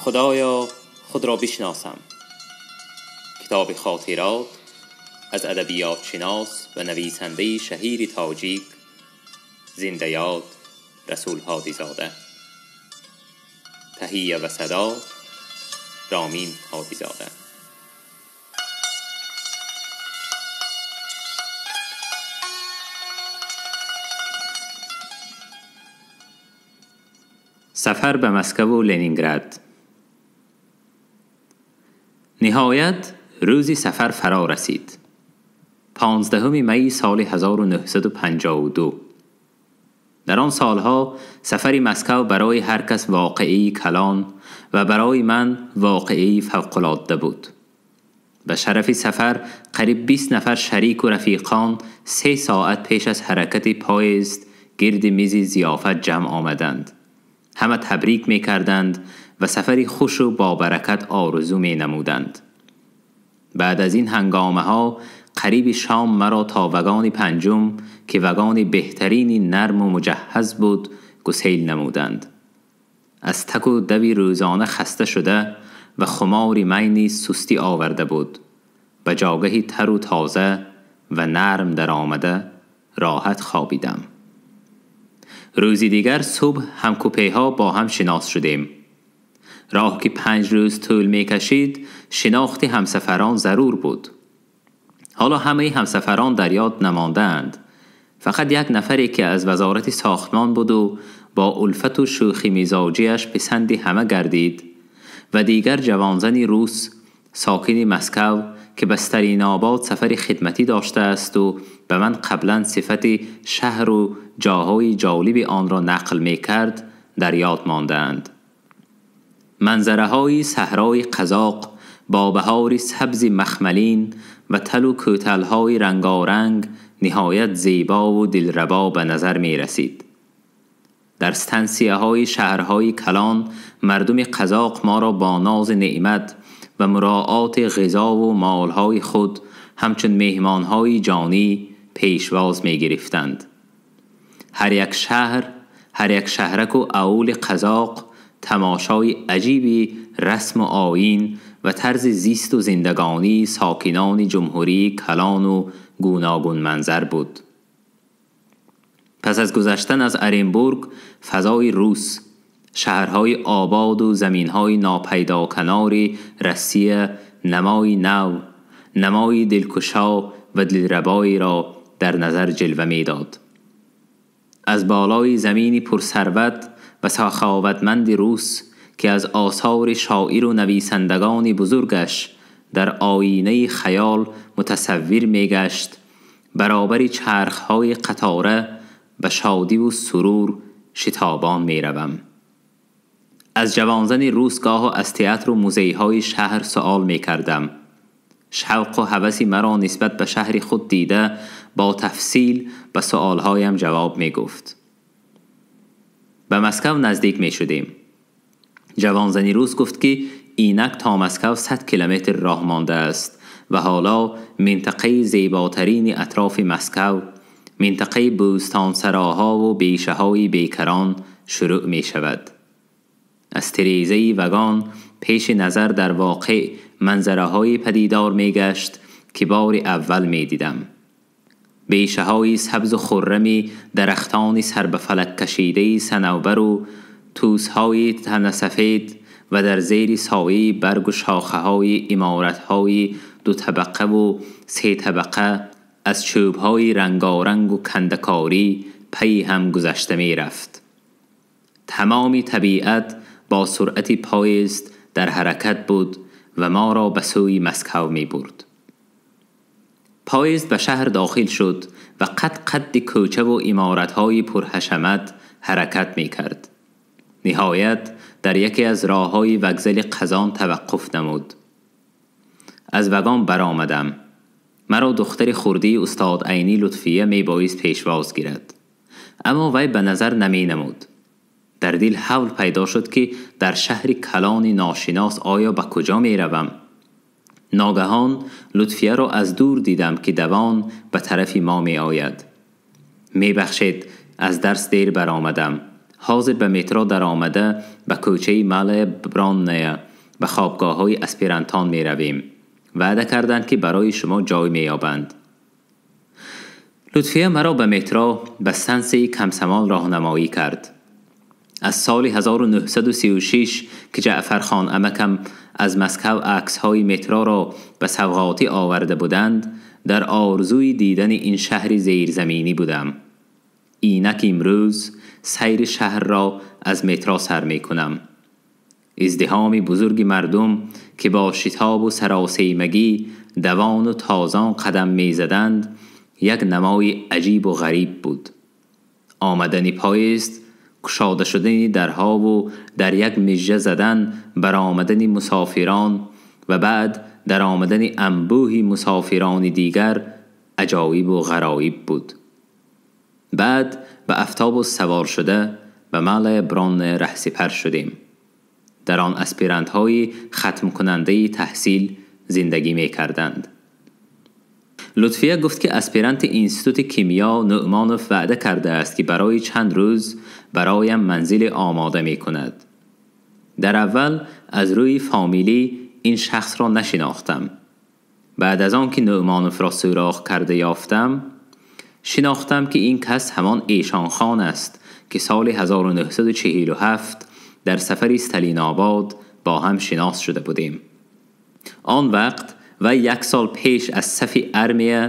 خدایا خود را بشناسم. کتاب خاطرات از ادبیات شناس و نویسنده شهیر تاجیک زنده یاد رسول هادیزاده. تهیه و صدا رامین هادیزاده. سفر به مسکو و لنینگراد. نهایت روزی سفر فرا رسید. 15 می سال 1952. در آن سالها سفر مسکو برای هر کس واقعی کلان و برای من واقعی فوق‌العاده بود. به شرف سفر قریب 20 نفر شریک و رفیقان 3 ساعت پیش از حرکت پایزد گرد میز ضیافت جمع آمدند. همه تبریک می کردند و سفری خوش و با برکت آرزو می نمودند. بعد از این هنگامه ها قریب شام مرا تا وگان پنجم که وگان بهترین نرم و مجهز بود گسیل نمودند. از تک و دوی روزانه خسته شده و خماری می نیز سستی آورده بود. به جاگهی تر و تازه و نرم در آمده راحت خوابیدم. روزی دیگر صبح همکوپه ها با هم شناس شدیم. راه که 5 روز طول می کشید شناخت همسفران ضرور بود. حالا همه همسفران در یاد نماندند. فقط یک نفری که از وزارت ساختمان بود و با الفت و شوخی مزاجیش پسند همه گردید و دیگر جوانزنی روس ساکن مسکو که به ستالین‌آباد سفر خدمتی داشته است و به من قبلا صفت شهر و جاهای جالب آن را نقل می کرد در یاد ماندند. منظره های صحرای قزاق با بهار سبز مخملین و تل و کوتل های رنگارنگ نهایت زیبا و دلربا به نظر می رسید. در ستانسیه های شهرهای کلان مردم قزاق ما را با ناز نعمت و مراعات غذا و مالهای خود همچون مهمانهای جانی پیشواز می گرفتند. هر یک شهر، هر یک شهرک و اول قزاق تماشای عجیبی رسم و آیین و طرز زیست و زندگانی ساکنان جمهوری کلان و گوناگون منظر بود. پس از گذشتن از ارینبورگ فضای روس، شهرهای آباد و زمینهای ناپیدا کنار رسیه نمای نو، نمای دلکشا و دلربایی را در نظر جلوه میداد. از بالای زمینی پرثروت و سخاوتمند روس که از آثار شاعر و نویسندگان بزرگش در آینه خیال متصور میگشت، برابر چرخهای قطاره به شادی و سرور شتابان میروم. از جوانزن روس گاه و از تئاتر و موزه های شهر سوال میکردم. شوق و هوسی مرا نسبت به شهر خود دیده با تفصیل به سوالهایم جواب میگفت. به مسکو نزدیک می شدیم. جوانزنی روس گفت که اینک تا مسکو 100 کیلومتر راه مانده است و حالا منطقه زیباترین اطراف مسکو، منطقه بوستانسراها و بیشه های بیکران شروع می شود. از تریزه وگان پیش نظر در واقع منظره های پدیدار می گشت که بار اول می دیدم. بیشه های سبز و خرمی، درختان سر به فلک کشیده صنوبر و توس های تنه سفید و در زیر سایه برگ و شاخه های عمارت های 2 طبقه و 3 طبقه از چوب های رنگارنگ و کندکاری پی هم گذشته می رفت. تمام طبیعت با سرعت پایست در حرکت بود و ما را به سوی مسکو می برد. پایست به شهر داخل شد و قد قد کوچه و عمارت‌های پرحشمت حرکت می کرد. نهایت در یکی از راه‌های وگزل قزان توقف نمود. از وگان برآمدم. مرا دختر خردی استاد عینی لطفیه می بایست پیشواز گیرد، اما وی به نظر نمی نمود. در دل حول پیدا شد که در شهر کلان ناشناس آیا به کجا می روم؟ ناگهان لطفیه را از دور دیدم که دوان به طرف ما می آید. می بخشید از درس دیر برآمدم. ҳозир ба метро даромада ба кӯчаи Малая Бронная ба хобгоҳҳои аспирантон меравем. Ваъда карданд, ки барои шумо ҷой меёбанд. Лутфия маро ба метро ба стансияи Комсомол роҳнамоӣ кард. Аз соли 1936 ки Ҷаъфархон амакам аз Москав аксҳои метроро ба савғотӣ оварда буданд, дар орзуи дидани ин шаҳри зерзаминӣ будам. Инак имрӯз сайри шаҳрро аз метро сар мекунам. Издиҳоми бузурги мардум, ки бо шитобу саросемагӣ давону тозон қадам мезаданд, як намои аҷибу ғариб буд. Омадани поезд, кушода шудани дарҳову дар як мижа задан баромадани мусофирон ва баъд даромадани анбӯҳи мусофирони дигар аҷоибу ғароиб буд. Баъд ба автобус савор шуда ба Малая Бронная раҳсипар шудем. Дар он аспирантҳои хатмкунандаи таҳсил зиндагӣ мекарданд. Лутфия гуфт, ки аспиранти институти кимиё Нуъмонов ваъда кардааст, ки барои чанд рӯз бароям манзили омода мекунад. Дар аввал аз рӯи фомилӣ ин шахсро нашинохтам. Баъд аз он ки Нуъмоновро суроғ карда ёфтам, шинохтам, ки ин кас ҳамон Эшонхон аст, ки соли 1947 дар сафари Сталинобод бо ҳам шинос шуда будем. Он вақт вай як сол пеш аз сафи армия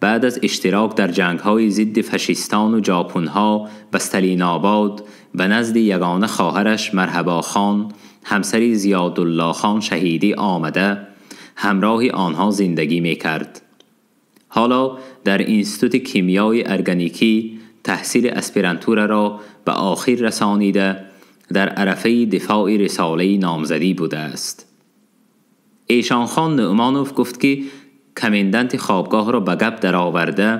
баъд аз иштирок дар ҷангҳои зидди фашистону ҷопунҳо ба Сталинобод ба назди ягона хоҳараш Марҳабохон, ҳамсари Зиёдуллохон шаҳидӣ омада, ҳамроҳи онҳо зиндагӣ мекард. Ҳоло дар институти кимиёи органикӣ таҳсили аспирантураро ба охир расонида, дар арафаи дифои рисолаи номзадӣ будааст. Эшонхон Нуъмонов гуфт, ки коменданти хобгоҳро ба гап дароварда,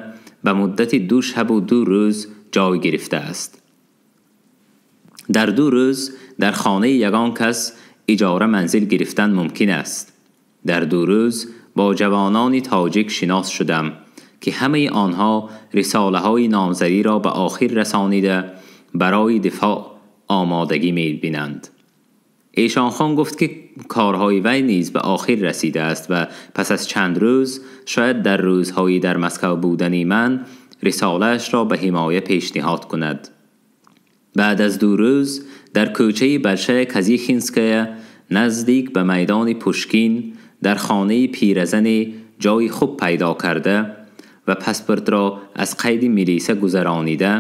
ба муддати 2 шабу 2 рӯз ҷой гирифтааст. Дар 2 рӯз дар хонаи ягон кас иҷора манзил гирифтан мумкин аст. Дар 2 рӯз бо ҷавонони тоҷик шинос шудам, ки ҳамаи онҳо рисолаҳои номзадиро ба охир расонида, барои дифоъ омодагӣ мебинанд. Эшонхон гуфт, ки корҳои вай низ ба охир расидааст ва пас аз чанд рӯз, шояд дар рӯзҳои дар Москав будани ман, рисолаашро ба ҳимоя пешниҳод кунад. Баъд аз 2 рӯз дар кӯчаи Большая Казихинская наздик ба майдони Пушкин дар хонаи пиразане ҷои хуб пайдо карда ва паспортро аз қайди милиса гузаронида,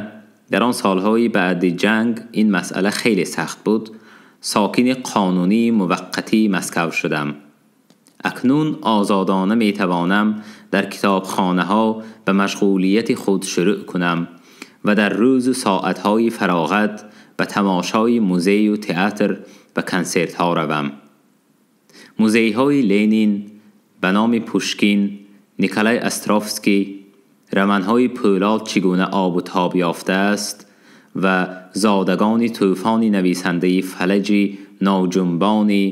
дар он солҳои баъди ҷанг ин масъала хеле сахт буд, сокини қонунии муваққатии Москав шудам. Акнун озодона метавонам дар китобхонаҳо ба машғулияти худ шурӯъ кунам ва дар рӯзу соатҳои фароғат ба тамошои музею театр ва консертҳо равам. Музейҳои Ленин, ба номи Пушкин, Николай Островский, романҳои Пӯлод чӣ гуна обу тоб ёфтааст ва зодагони тӯфони нависандаи фалаҷи ноҷунбони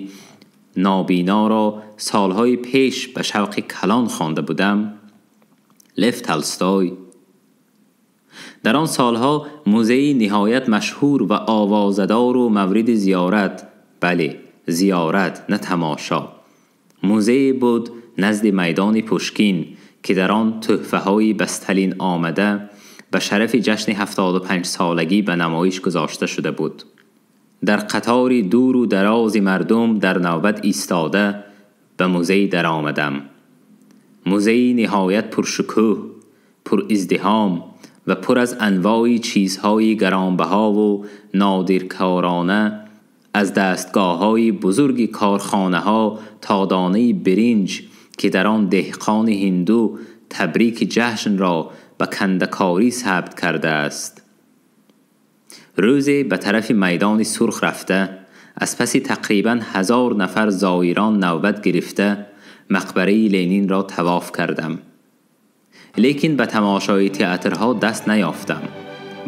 нобиноро солҳои пеш ба шавқи калон хонда будам, Лев Толстой. Дар он солҳо музеи ниҳоят машҳур ва овозадору мавриди зиёрат, бале, зиёрат, на тамошо, музее буд назди майдони Пушкин, ки дар он тӯҳфаҳои ба Сталин омада ба шарафи ҷашни 75 солагӣ ба намоиш гузошта шуда буд. Дар қатори дуру дарози мардум дар навбат истода ба музей даромадам. Музеи ниҳоят пуршукӯҳ, пуриздиҳом ва пур аз анвои чизҳои гаронбаҳову нодиркорона, аз дастгоҳҳои бузурги корхонаҳо то донаи биринҷ, ки дар он деҳқони ҳинду табрики ҷашнро ба кандакорӣ сабт кардааст. Рӯзе ба тарафи майдони сурх рафта, аз паси тақрибан 1000 нафар зоирон навбат гирифта, мақбараи Ленинро тавоф кардам. Лекин ба тамошои театрҳо даст наёфтам,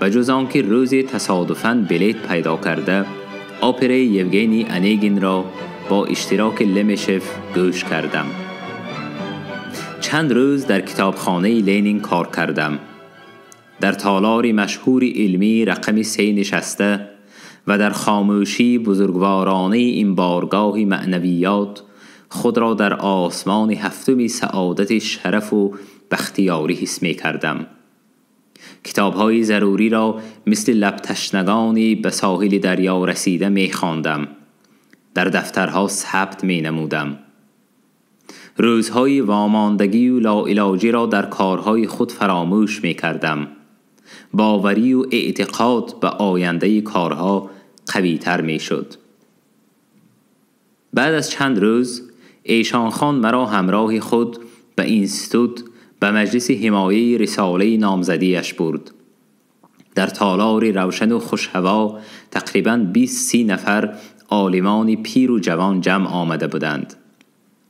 ба ҷуз он ки рӯзе тасодуфан билет пайдо карда, операи Евгений Онегинро бо иштироки Лемешев гӯш кардам. Чанд рӯз дар китобхонаи Ленин кор кардам. Дар толори машҳури илмӣ рақами 3 нишаста, و در خاموشی بزرگوارانه این بارگاه معنویات خود را در آسمان هفتم سعادت شرف و بختیاری حس می کردم. کتاب‌های ضروری را مثل لب تشنگانی به ساحل دریا رسیده می خواندم. در دفترها ثبت می نمودم. روزهای واماندگی و لاعلاجی را در کارهای خود فراموش می کردم. باوری و اعتقاد به آینده کارها قوی تر می شد. بعد از چند روز ایشان خان مرا همراه خود به اینستیتوت به مجلس حمایه رساله نامزدیش برد. در تالار روشن و خوشهوا تقریباً 20-30 نفر عالمان پیر و جوان جمع آمده بودند.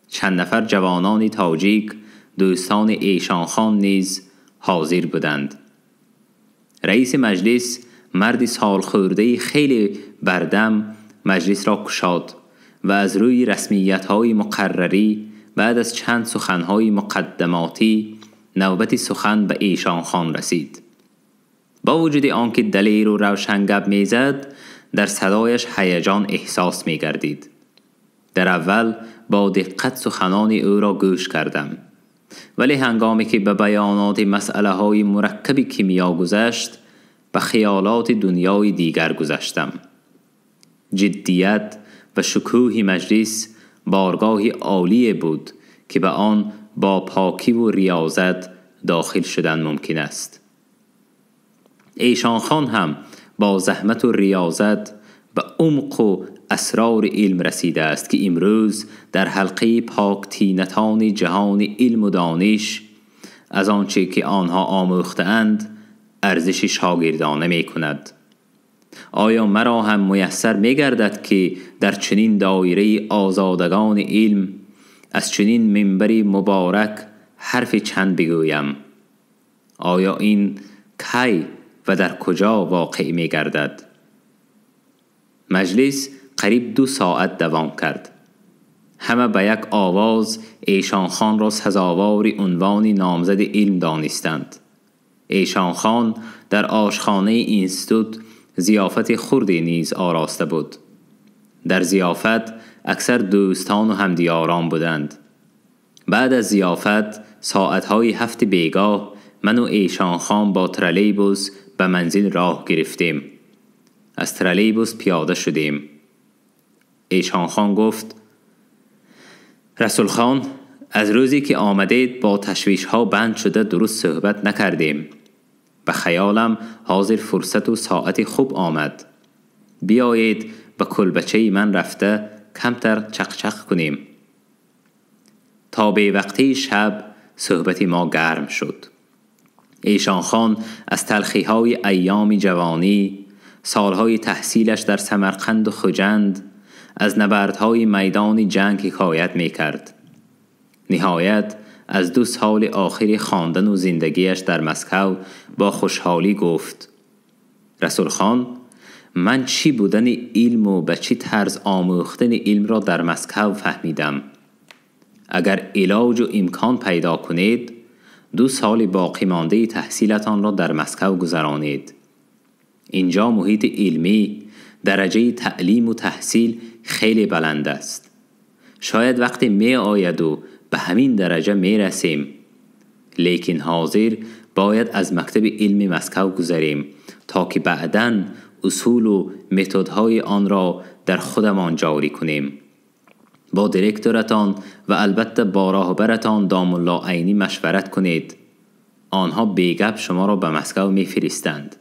چند نفر جوانان تاجیک دوستان ایشان خان نیز حاضر بودند. رئیس مجلس مرد سالخورده خیلی بردم مجلس را گشاد و از روی رسمیت‌های مقرری بعد از چند سخن‌های مقدماتی نوبت سخن به ایشان خان رسید. با وجود آنکه دلیر و روشن گپ می‌زد، در صدایش هیجان احساس می‌گردید. در اول با دقت سخنان او را گوش کردم، ولی هنگامی که به بیانات مسئله‌های مرکب کیمیا گذشت، به خیالات دنیای دیگر گذشتم. جدیت و شکوه مجلس بارگاه عالی بود که به آن با پاکی و ریاضت داخل شدن ممکن است. ایشان خان هم با زحمت و ریاضت به عمق و اسرار علم رسیده است که امروز در حلقه پاک طینتان جهان علم و دانش از آنچه که آنها آموخته‌اند ارزش شاگردانه می کند. آیا مرا هم میسر می گردد که در چنین دایره آزادگان علم از چنین منبر مبارک حرف چند بگویم؟ آیا این کی و در کجا واقع می گردد؟ مجلس قریب 2 ساعت دوام کرد. همه به یک آواز ایشان خان را سزاوار عنوان نامزد علم دانستند. ایشان خان در آشخانه اینستیتوت ضیافت خردی نیز آراسته بود. در ضیافت اکثر دوستان و همدیاران بودند. بعد از ضیافت ساعتهای 7 بیگاه من و ایشان خان با ترلیبوس به منزل راه گرفتیم. از ترلیبوس پیاده شدیم. ایشان خان گفت: رسول خان، از روزی که آمدید با تشویش ها بند شده درست صحبت نکردیم. به خیالم حاضر فرصت و ساعت خوب آمد. بیایید به کلبچه من رفته کمتر چقچق کنیم. تا به وقتی شب صحبت ما گرم شد. ایشان خان از تلخی های ایام جوانی، سالهای تحصیلش در سمرقند و خجند، از نبردهای میدان جنگ حکایت می کرد. نهایت از 2 سال آخر خواندن و زندگیش در مسکو با خوشحالی گفت: رسول خان، من چی بودن علم و به چی طرز آموختن علم را در مسکو فهمیدم. اگر علاج و امکان پیدا کنید، 2 سال باقی مانده تحصیلتان را در مسکو گذرانید. اینجا محیط علمی، درجه تعلیم و تحصیل خیلی بلند است. شاید وقتی می آید و به همین درجه می رسیم، لیکن حاضر باید از مکتب علم مسکو گذریم تا که بعداً اصول و متدهای آن را در خودمان جاری کنیم. با دیرکتورتان و البته با راهبرتان داملا عینی مشورت کنید. آنها بیگپ شما را به مسکو می فرستند.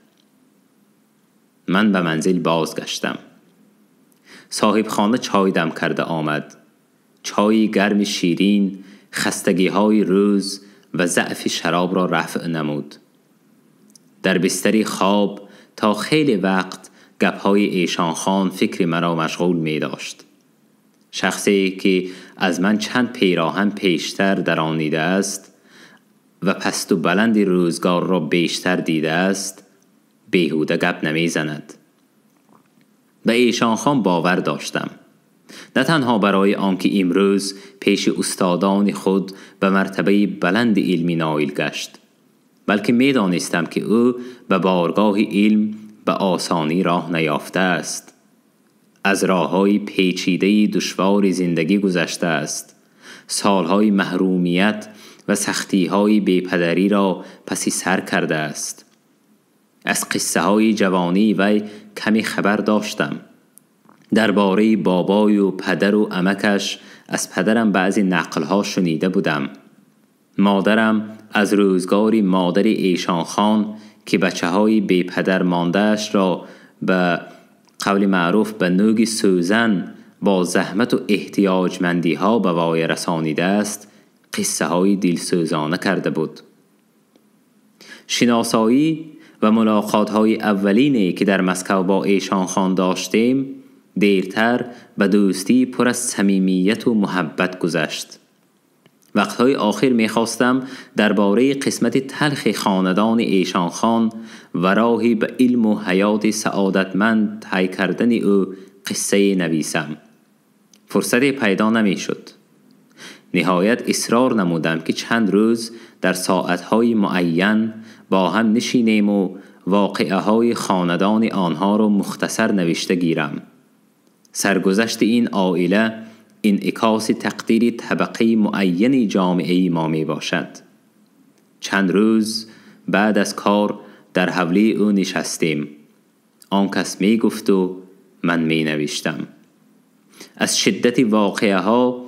من به منزل بازگشتم. صاحب خانه چای دم کرده آمد. چای گرم شیرین خستگی های روز و ضعف شراب را رفع نمود. در بستری خواب تا خیلی وقت گپهای ایشان خان فکر مرا مشغول می داشت. شخصی که از من چند پیراهن پیشتر درانیده است و پست و بلند روزگار را بیشتر دیده است، بیهوده گپ نمی زند. به ایشان خان باور داشتم. نه تنها برای آنکه امروز پیش استادان خود به مرتبه بلند علمی نایل گشت، بلکه می دانستم که او به بارگاه علم به آسانی راه نیافته است. از راه‌های پیچیده دشوار زندگی گذشته است. سالهای محرومیت و سختی‌های بی‌پدری را پسی سر کرده است. از قصه های جوانی وی کمی خبر داشتم. درباره بابای و پدر و عمکش از پدرم بعضی نقل‌ها شنیده بودم. مادرم از روزگاری مادر ایشان خان که بچه های بی پدر مانده‌اش را به قول معروف به نوگ سوزن با زحمت و احتیاجمندی ها به وای رسانیده است، قصه های دلسوزانه کرده بود. شناسایی و ملاقات های اولینی که در مسکو با ایشان خان داشتیم دیرتر به دوستی پر از صمیمیت و محبت گذشت. وقتهای آخر میخواستم درباره قسمت تلخ خاندان ایشان خان و راهی به علم و حیات سعادتمند طی کردن او قصه نویسم. فرصت پیدا نمیشد. نهایت اصرار نمودم که چند روز در ساعتهای معین با هم نشینیم و واقعه های خاندان آنها را مختصر نوشته گیرم. سرگذشت این عائله انعکاس تقدیر طبقه معین جامعه ما می باشد. چند روز بعد از کار در حولی او نشستیم. آن کس می گفت و من می نوشتم. از شدت واقعه ها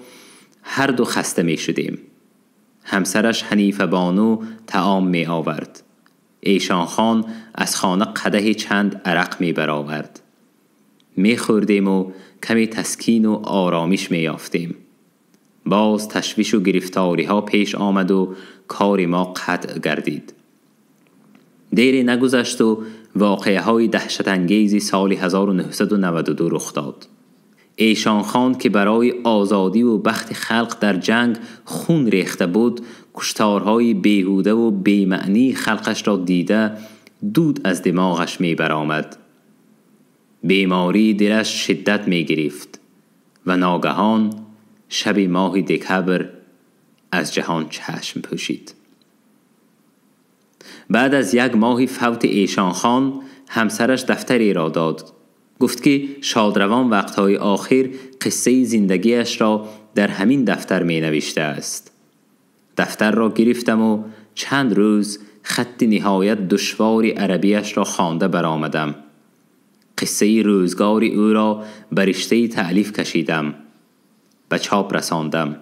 هر دو خسته می شدیم. همسرش حنیفه بانو طعام می آورد. ایشان خان از خانه قدح چند عرق می برآورد. می خوردیم و کمی تسکین و آرامش می یافتیم. باز تشویش و گرفتاری ها پیش آمد و کار ما قطع گردید. دیری نگذشت و واقعه های دهشت انگیزی سال 1992 رخ داد. ایشان خان که برای آزادی و بخت خلق در جنگ خون ریخته بود، کشتارهای بیهوده و بی‌معنی خلقش را دیده دود از دماغش می برآمد. بیماری دلش شدت می گرفت و ناگهان شب ماه دکبر از جهان چشم پوشید. بعد از یک ماه فوت ایشان خان، همسرش دفتری را داد. گفت که شادروان وقتهای آخر قصه زندگیش را در همین دفتر می نوشته است. دفتر را گرفتم و چند روز خط نهایت دشوار عربیش را خوانده برآمدم. قصه روزگار او را به رشته تألیف کشیدم، به چاپ رساندم.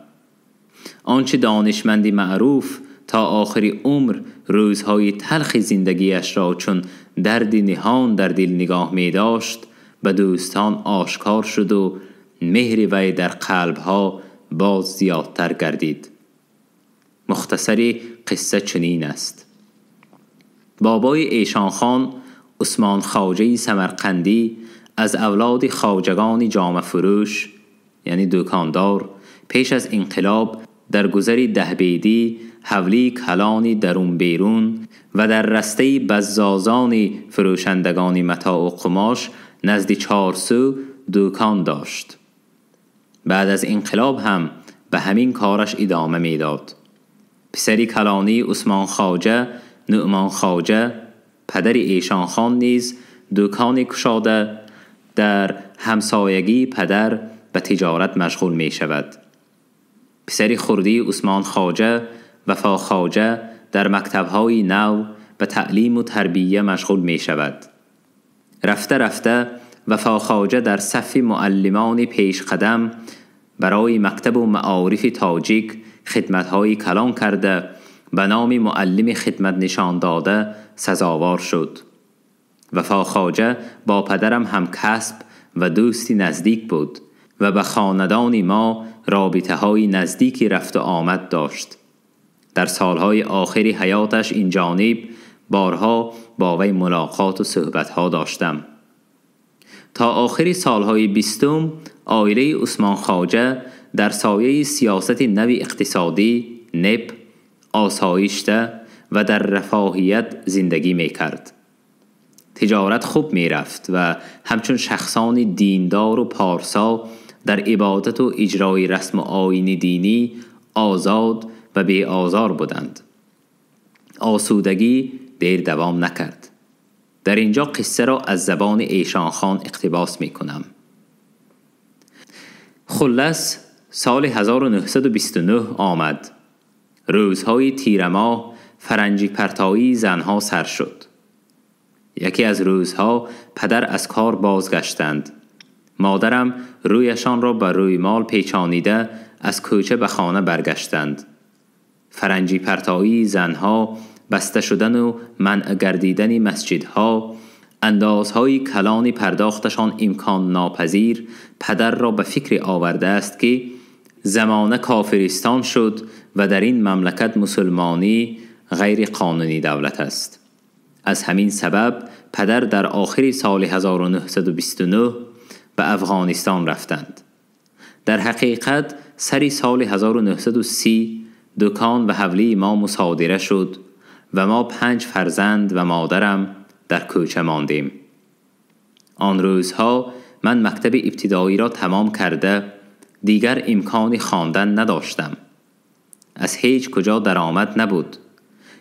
آنچه دانشمندی معروف تا آخر عمر روزهای تلخ زندگیش را چون درد نهان در دل نگاه می داشت، به دوستان آشکار شد و مهر وی در قلبها باز زیادتر گردید. مختصر قصه چنین است. بابای ایشان خان، عثمان خواجه سمرقندی، از اولاد خواجگان جامه فروش یعنی دکاندار، پیش از انقلاب در گذر دهبیدی، حولی کلانی درون بیرون و در رسته بزازان فروشندگان متاع و قماش نزد چارسو دکان داشت. بعد از انقلاب هم به همین کارش ادامه میداد. پسری کلانی عثمان خواجه، نعمان خواجه، پدر ایشان خان نیز دکان کشاده در همسایگی پدر به تجارت مشغول می شود. پسر خردی عثمان خواجه، وفا خواجه، در مکتب‌های نو به تعلیم و تربیه مشغول می شود. رفته رفته وفا خواجه در صف معلمان پیش قدم برای مکتب و معارف تاجیک خدمت‌های کلان کرده، به نام معلم خدمت نشان داده سزاوار شد. وفا خواجه با پدرم هم کسب و دوستی نزدیک بود و به خاندان ما رابطه های نزدیکی رفت و آمد داشت. در سالهای آخری حیاتش این جانب بارها با وی ملاقات و صحبتها داشتم. تا آخری سالهای 20 عائله عثمان خواجه در سایه سیاست نو اقتصادی نپ آسایشته و در رفاهیت زندگی می کرد. تجارت خوب می رفت و همچون شخصان دیندار و پارسا در عبادت و اجرای رسم و آیین دینی آزاد و بی آزار بودند. آسودگی دیر دوام نکرد. در اینجا قصه را از زبان ایشان خان اقتباس می کنم. خلص سال 1929 آمد. روزهای تیر ماه فرنجی پرتایی زنها سر شد. یکی از روزها پدر از کار بازگشتند. مادرم رویشان را به روی مال پیچانیده از کوچه به خانه برگشتند. فرنجی پرتایی زنها، بسته شدن و منع گردیدن مسجدها، اندازهای کلانی پرداختشان امکان ناپذیر، پدر را به فکر آورده است که زمانه کافرستان شد و در این مملکت مسلمانی غیر قانونی دولت است. از همین سبب پدر در آخر سال 1929 به افغانستان رفتند. در حقیقت سری سال 1930 دکان و حولی ما مصادره شد و ما 5 فرزند و مادرم در کوچه ماندیم. آن روزها من مکتب ابتدایی را تمام کرده دیگر امکان خواندن نداشتم. از هیچ کجا درآمد نبود.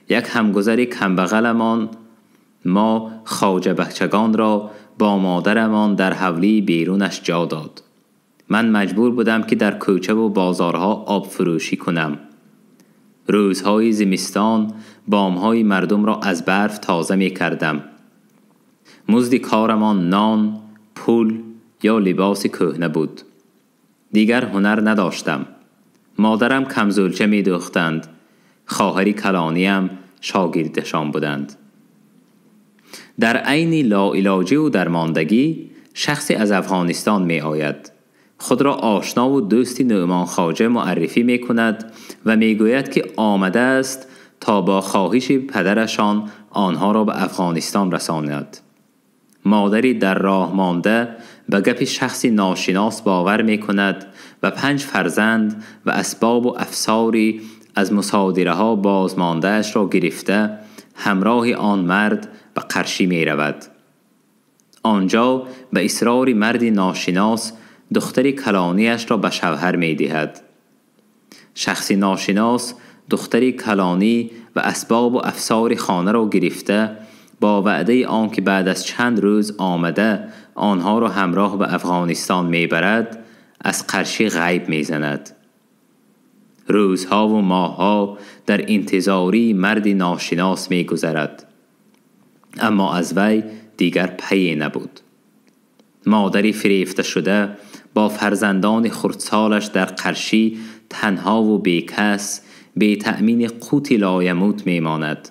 یک همگذر کمبغلمان ما خواجه بچگان را با مادرمان در حولی بیرونش جا داد. من مجبور بودم که در کوچه و بازارها آب فروشی کنم. روزهای زمستان بامهای مردم را از برف تازه می کردم. مزد کارمان نان، پول یا لباس کهنه بود. دیگر هنر نداشتم. مادرم کمزولچه می دوختند. خواهری کلانیم شاگردشان بودند. در عین لاعلاجی و درماندگی شخصی از افغانستان می آید. خود را آشنا و دوست نعمان خواجه معرفی می کند و می گوید که آمده است تا با خواهش پدرشان آنها را به افغانستان رساند. مادری در راه مانده به گپ شخصی ناشناس باور می کند و 5 فرزند و اسباب و افساری از مصادره ها بازمانده اش را گرفته همراه آن مرد به قرشی می رود. آنجا به اصرار مرد ناشناس دختر کلانیش را به شوهر می دهد. شخصی ناشناس دختر کلانی و اسباب و افسار خانه را گرفته با وعده آن که بعد از چند روز آمده آنها را همراه به افغانستان می برد از قرشی غیب می زند. روزها و ماهها در انتظاری مرد ناشناس می گذرد. اما از وی دیگر پی نبود. مادری فریفته شده با فرزندان خردسالش در قرشی تنها و بیکس بی تأمین قوت لایموت می ماند.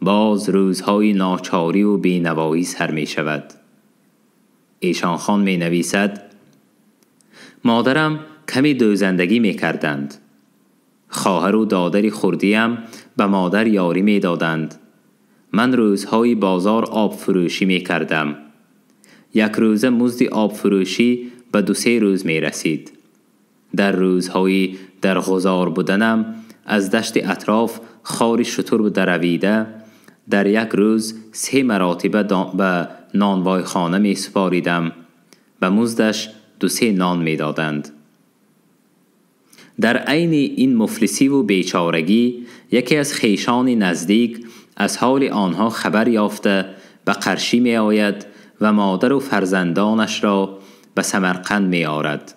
باز روزهای ناچاری و بینوایی سر می شود. ایشان خان می نویسد: مادرم کمی دوزندگی می کردند. خواهر و دادر خردیم به مادر یاری می دادند. من روزهای بازار آب فروشی می کردم. یک روزه مزد آب فروشی به 2-3 روز می رسید. در روزهای در غزار بودنم از دشت اطراف خار شتر درویده در یک روز 3 مراتبه به نانوای خانه می سپاریدم و مزدش 2-3 نان می دادند. در عین این مفلسی و بیچارگی یکی از خیشان نزدیک از حال آنها خبر یافته به قرشی می آید و مادر و فرزندانش را به سمرقند می آرد.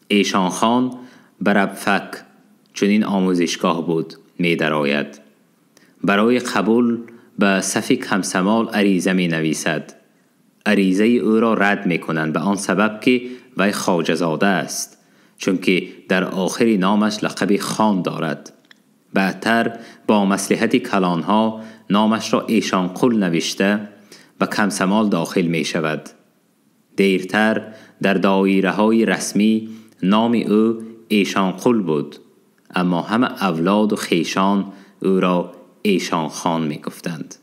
ایشان خان به ربفک، چنین آموزشگاه بود، می درآید. برای قبول به صف کمسمال عریضه می نویسد. عریضه او را رد می کنند به آن سبب که وی خواجه زاده است، چون که در آخر نامش لقب خان دارد. بعدتر با مصلحت کلانها نامش را ایشان قل نوشته و کمسمال داخل می شود. دیرتر در دایره های رسمی نام او ایشان قل بود، اما همه اولاد و خیشان او را ایشان خان می گفتند.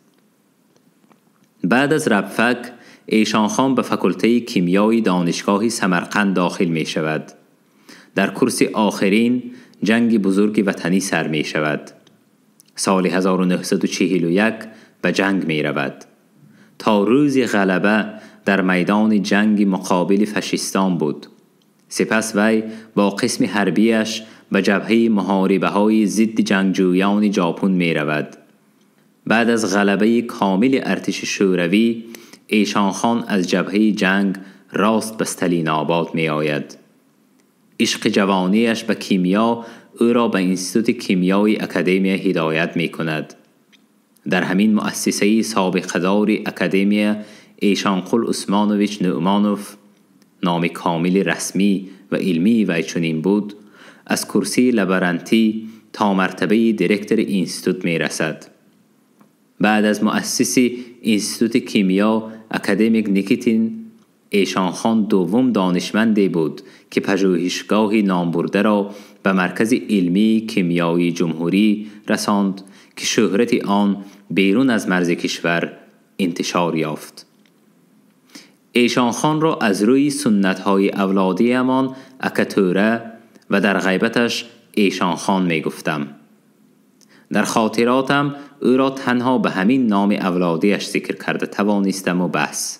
بعد از ربفک ایشان خان به فکلته کیمیای دانشگاه سمرقند داخل می شود. در کورس آخرین جنگ بزرگ وطنی سر می شود. سال 1941 به جنگ می رود. تا روز غلبه در میدان جنگ مقابل فشیستان بود. سپس وی با قسم حربیش به جبهه محاربه های ضد جنگجویان ژاپن می رود. بعد از غلبه کامل ارتش شوروی، ایشان خان از جبهه جنگ راست به ستالین آباد می آید. عشق جوانیش به کیمیا او را به اینستیتوت کیمیای اکادمی هدایت می کند. در همین مؤسسه سابقه دار اکادمی، ایشان قل عثمانویچ نعمانوف، نام کامل رسمی و علمی و چنین بود، از کرسی لبرانتی تا مرتبه director اینستیتوت می رسد. بعد از مؤسس اینستیتوت کیمیا اکادمیک نیکیتین، ایشان خان دوم دانشمندی بود که پژوهشگاه نامبرده را به مرکز علمی کیمیایی جمهوری رساند که شهرت آن بیرون از مرز کشور انتشار یافت. ایشان خان را از روی سنت های اولادی امان اکتوره و در غیبتش ایشان خان می گفتم. در خاطراتم او را تنها به همین نام اولادیش ذکر کرده توانستم و بس.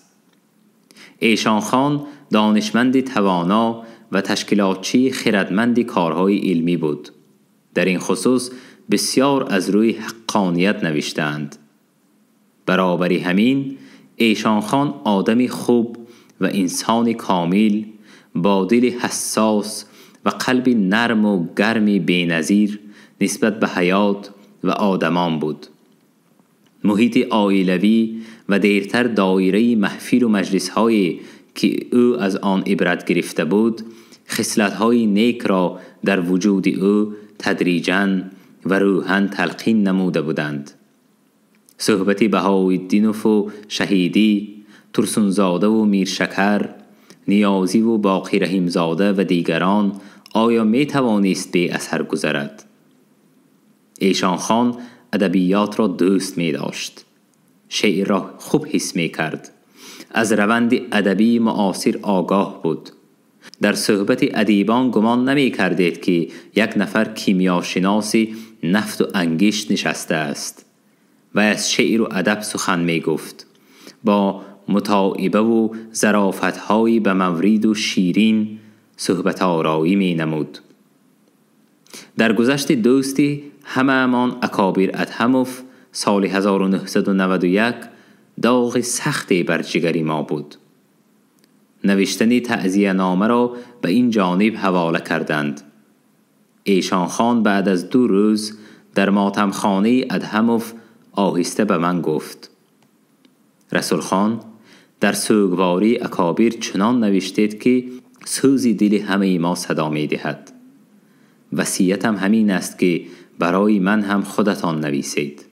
ایشان خان دانشمند توانا و تشکیلاتچی خردمند کارهای علمی بود. در این خصوص بسیار از روی حقانیت نوشتند. برابری همین، ایشان خان آدمی خوب و انسان کامل با دل حساس و قلب نرم و گرمی بی‌نظیر نسبت به حیات و آدمان بود. محیط عائلوی و دیرتر دایره محفل و مجلس‌هایی که او از آن عبرت گرفته بود، خصلت‌های نیک را در وجود او تدریجاً و روحاً تلقین نموده بودند. صحبت بهاءالدینوف و شهیدی، ترسونزاده و میرشکر، نیازی و باقی رحیمزاده و دیگران آیا می توانست بی اثر گذرد؟ ایشان خان ادبیات را دوست می داشت. شعر را خوب حس می کرد. از روند ادبی معاصر آگاه بود. در صحبت ادیبان گمان نمی کردید که یک نفر کیمیاشناسی نفت و انگشت نشسته است و از شعر و ادب سخن می گفت. با متاعبه و ظرافت‌هایی به مورید و شیرین صحبت آرایی می نمود. در گذشت دوستی همه‌مان اکابر ادهموف سال 1991 داغ سختی بر جگر ما بود. نوشتن تعزیه نامه را به این جانب حواله کردند. ایشان خان بعد از 2 روز در ماتمخانه ادهموف آهسته به من گفت: رسول خان، در سوگواری اکابر چنان نوشتید که سوزی دل همه ما صدا می دهد. وصیتم همین است که برای من هم خودتان نویسید.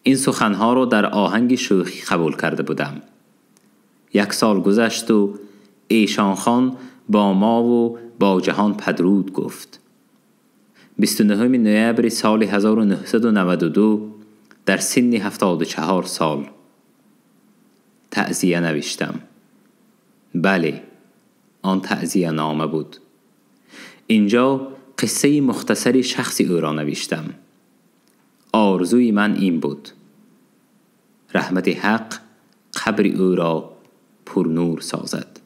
این سخنها را در آهنگ شوخی قبول کرده بودم. 1 سال گذشت و ایشان خان با ما و با جهان پدرود گفت. 29 نوامبر سال 1992 در سن 74 سال تعزیه نوشتم. بله، آن تعزیه نامه بود. اینجا قصه مختصر شخصی او را نوشتم. آرزوی من این بود: رحمت حق قبر او را پرنور سازد.